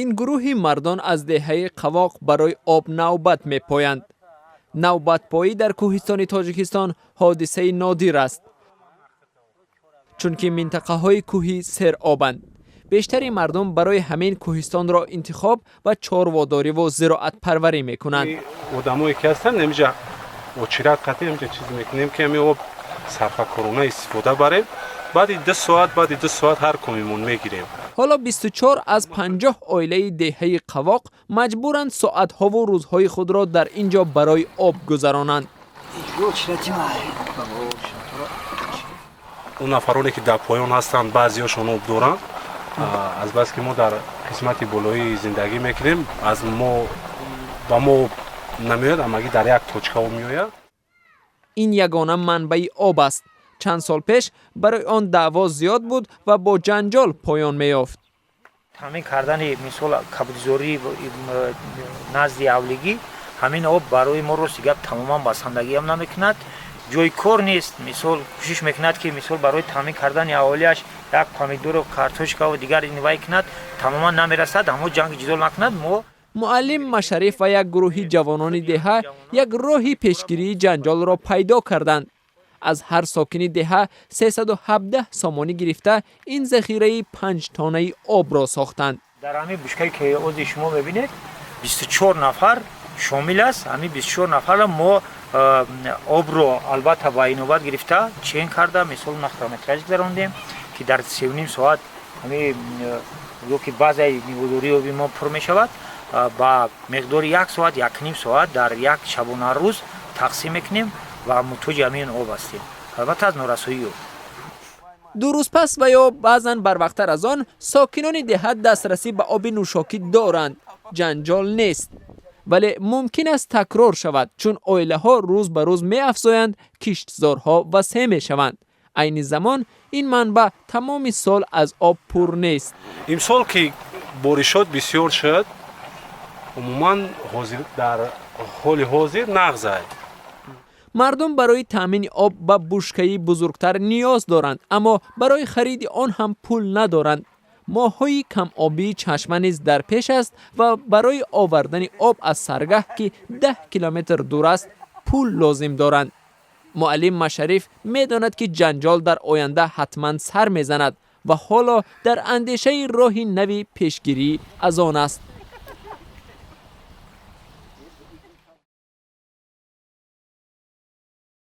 Ин гурӯҳи мардон аз деҳаи Қавоқ барои об навбат мепоянд. Навбатпоӣ дар кӯҳистони Тоҷикистон ҳодисаи нодир аст, чунки минтақаҳои кӯҳӣ серобанд. Бештари мардум барои ҳамин кӯҳистонро интихоб ва чорводориву зироатпарварӣ мекунанд. Одамое ки ҳастанд, ҳамиҷа очередь қатӣ ҳамиҷа чиз мекунем, ки ҳами об сарфакорона истифода барем. Баъди 2 соат, баъди 2 соат ҳар комимон мегирем. Ҳоло 24 аз 50 оилаи деҳаи Қавоқ маҷбуранд соатҳову рӯзҳои худро дар ин ҷо барои об гузаронанд. Он нафароне, ки дар поён ҳастанд, баъзеҳошон об доранд. Азбаски мо дар қисмати болоӣ зиндагӣ мекунем, аз мо ба мо об намеояд, амагӣ дар як точка об меояд. Ин ягона манбаи об аст. Чанд сол пеш барои он даъво зиёд буд ва бо ҷанҷол поён меёфт. Таъмин кардани, мисол, кабудизорӣ назди авлигӣ, ҳамин об барои мо, рости гап, тамоман басандагиам намекунад. Ҷои кор нест. Мисол, кӯшиш мекунад, ки, мисол, барои таъмин кардани аҳолиаш як помидору картошкаву дигар инвай кунад, тамоман намерасад. Аммо ҷанги ҷидол накунад мо. Муаллим Машариф ва як гурӯҳи ҷавонони деҳа як роҳи пешгирии ҷанҷолро пайдо карданд. Аз ҳар сокини деҳа 317 сомонӣ гирифта, ин захираи панҷтонаи обро сохтанд. Дар ҳамин бушкае, ки ози шумо мебинед, 24 нафар шомил аст. Ҳамин 24 нафарро мо обро, албатта, ба инобат гирифта, чен карда, мисол, хронометраж гузарондем, ки дар 3,5 соат ҳамин ё ки баъзеи нигоҳдории оби мо пур мешавад. Ба миқдори як соат, 1,5 соат дар як шабонарӯз тақсим мекунем ва муҳтоҷи ҳамин об ҳастем, албатта, аз норасоии об. 2 рӯз пас ва ё баъзан барвақттар аз он сокинони деҳа дастрасӣ ба оби нӯшокӣ доранд. Ҷанҷол нест, вале мумкин аст такрор шавад, чун оилаҳо рӯз ба рӯз меафзоянд, киштзорҳо васеъ мешаванд. Айни замон ин манбаъ тамоми сол аз об пур нест. Имсол ки боришот бисёр шуд, умуман ҳозир, дар ҳоли ҳозир нағзай. Мардум барои таъмини об ба бушкаи бузургтар ниёз доранд, аммо барои хариди он ҳам пул надоранд. Моҳҳои камобии чашма низ дар пеш аст ва барои овардани об аз саргаҳ, ки 10 километр дур аст, пул лозим доранд. Муаллим Машариф медонад, ки ҷанҷол дар оянда ҳатман сар мезанад ва ҳоло дар андешаи роҳи нави пешгирӣ аз он аст.